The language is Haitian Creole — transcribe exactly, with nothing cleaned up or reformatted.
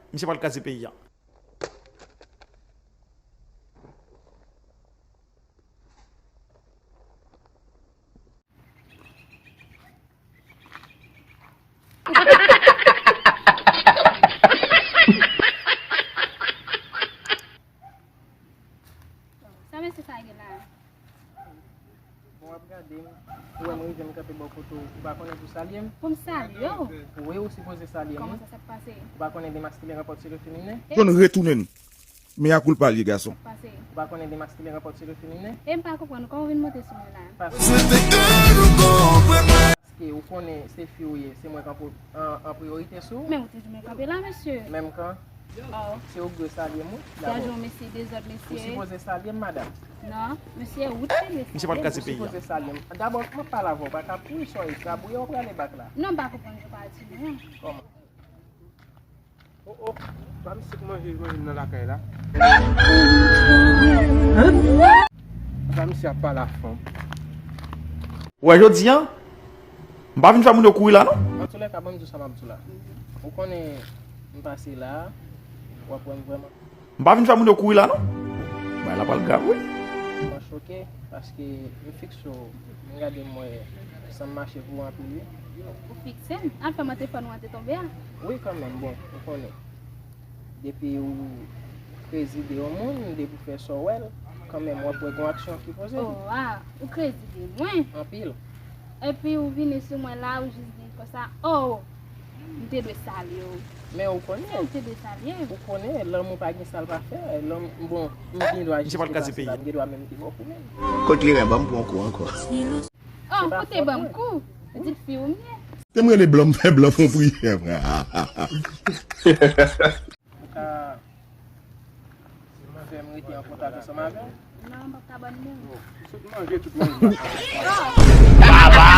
Misye pral kraze peyi a. Sa mesye sa gen la? Bon, w ap gade m, ou wè m rive m kanpe bò kote w, ou pa konnen pou w salye m? Pou m salye w? Wi, ou sipoze salye m. Kòman sa, sa k pase? Ou pa konnen demaskile ranpòte le feminen? John retounen. Mea culpa l ye, gason. Ou pa konnen demaskile ranpòte le feminen? E m pa konprann ou, kòman w vin monte sou mwen la? Paske ou konnen se fi w ye, se mwen k an, an, an priyorite sou ou. Men ou te di mwen kanpe la, mesye. Menm kan? Oh. Se ou k dwe salye m, wi. Gad yon mesye dezòd, mesye. Ou sipoze salye m, madanm. Non, mesye, ou te dwe salye m. Misye pral kraze peyi a. Ou sipoze salye m. Dabò, m ap pale avè w, pa ka, wi, sorry, kabouya w prale bak la. Non, m pa konprann jan w pale sou mwen an. Kòman? Oh, oh. Ba misye k manje, manje nan lakay la. Ba misye ap pale a fanm. Ou wè jodi a, m pa vin fè moun yo kouri la, non. Antoulèka, ban m di w sa m ap di w la. Ou konnen m pase la, w ap wè m vrèman. M pa vin fè moun yo kouri la, non. Bagay la pral grav, wi. Mwen choke, paske m fikse w, m gade m wè san m mache pou w anpil, wi. Ou fikse m? Al fè mwen te fè nou an te tonbe a? Wi, kanmenm, bon, ou konnen. Depi ou krezi de yon moun, depi w fè sa w wè l, kanmenm w ap wè gon aksyon ki poze. Oh, ah, ou krezi de mwen? Anpil. Epi ou vini sou mwen la, ou jis di konsa, oh, m te dwe salye w. Men ou konnen. Ou te dwe salye m. Ou konnen, lanmou pa gen sa l pa fè. Lanm-, bon, m gen dwa jis te pase la, m gen dwa menm te ba w kou menm. Kot li renmen ban m pran kou ankò. Oh, kote ban m kou? Pitit fi ou m ye. Te m rele blan, m fè blan fon priyè, frè. Ou ka fè m rete an kontak ansanm avè w? Non, m p ap ka ban nimewo. Ou sot manje tout manje. Baba!